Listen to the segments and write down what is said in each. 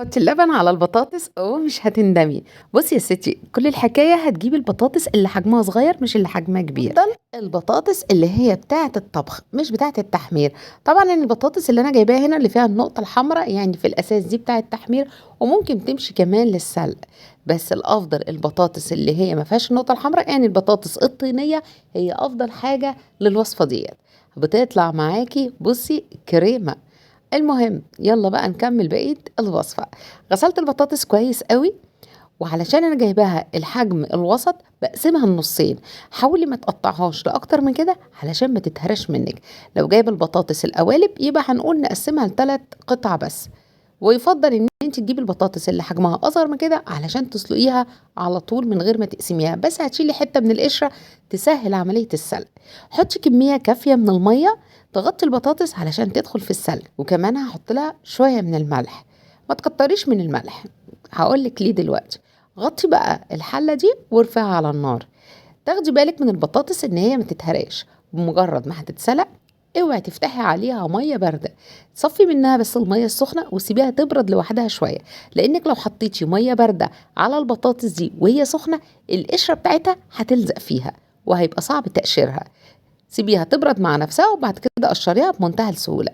حطي اللبن على البطاطس ومش هتندمي. بصي يا ستي، كل الحكاية هتجيبي البطاطس اللي حجمها صغير مش اللي حجمها كبير. افضل البطاطس اللي هي بتاعه الطبخ مش بتاعه التحمير. طبعا البطاطس اللي انا جايباها هنا اللي فيها النقطة الحمراء يعني في الاساس دي بتاعه التحمير، وممكن تمشي كمان للسلق، بس الافضل البطاطس اللي هي ما فيهاش النقطة الحمراء، يعني البطاطس الطينيه هي افضل حاجة للوصفه ديت، بتطلع معاكي بصي كريمة. المهم يلا بقى نكمل بقية الوصفة. غسلت البطاطس كويس قوي، وعلشان انا جايباها الحجم الوسط بقسمها النصين، حاولي ما تقطعهاش لاكتر من كده علشان ما تتهرش منك. لو جايبه البطاطس القوالب يبقى هنقول نقسمها لثلاث قطع بس، ويفضل ان انت تجيبي البطاطس اللي حجمها اصغر من كده علشان تسلقيها على طول من غير ما تقسميها، بس هتشيلي حتة من القشرة تسهل عملية السلق. حطي كمية كافيه من المية تغطي البطاطس علشان تدخل في السلق، وكمان هحط لها شوية من الملح، ما تكتريش من الملح هقولك ليه دلوقتي. غطي بقى الحلة دي وارفعها على النار. تاخدي بالك من البطاطس ان هي ما تتهرقش، بمجرد ما هتتسلق اوعي تفتحي عليها مية باردة، صفي منها بس المية السخنة وسيبيها تبرد لوحدها شوية، لانك لو حطيتي مية باردة على البطاطس دي وهي سخنة القشرة بتاعتها هتلزق فيها وهيبقى صعب تقشيرها. سيبيها تبرد مع نفسها وبعد كده قشريها بمنتهى السهولة.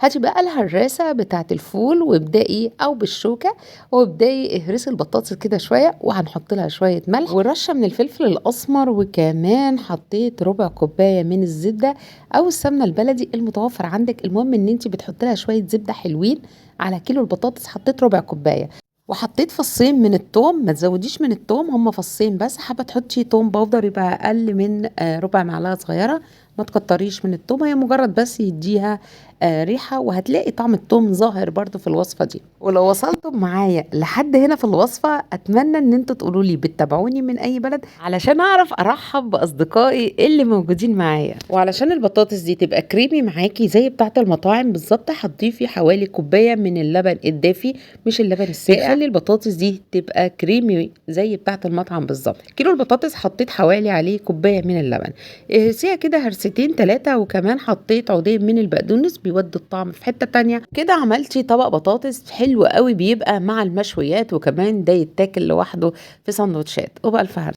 هاتي بقى الهراسه بتاعه الفول وابدأي، او بالشوكة وابدأي اهرسي البطاطس كده شوية، وهنحط لها شوية ملح ورشه من الفلفل الاسمر، وكمان حطيت ربع كوباية من الزبدة او السمنة البلدي المتوفر عندك. المهم ان انت بتحطي لها شوية زبدة حلوين على كيلو البطاطس. حطيت ربع كوباية وحطيت فصين من التوم، ما تزوديش من التوم، هم فصين بس. حابة تحطي توم powder يبقى اقل من ربع معلقه صغيرة، ما تكتريش من التوم، هي مجرد بس يديها ريحه، وهتلاقي طعم التوم ظاهر برضو في الوصفة دي. ولو وصلتم معايا لحد هنا في الوصفة اتمنى ان انتوا تقولوا لي بتتابعوني من اي بلد علشان اعرف ارحب باصدقائي اللي موجودين معايا. وعلشان البطاطس دي تبقى كريمي معاكي زي بتاعه المطاعم بالظبط، هتضيفي حوالي كوباية من اللبن الدافي مش اللبن الساقع، بيخلي البطاطس دي تبقى كريمي زي بتاعه المطعم بالظبط. كيلو البطاطس حطيت حوالي عليه كوباية من اللبن، اهرسيها كده هرستين ثلاثة، وكمان حطيت عودين من البقدونس بيودي الطعم في حتة تانية. كده عملتي طبق بطاطس حلو قوي، بيبقى مع المشويات، وكمان ده يتاكل لوحده في سندوتشات. وبألف هنا.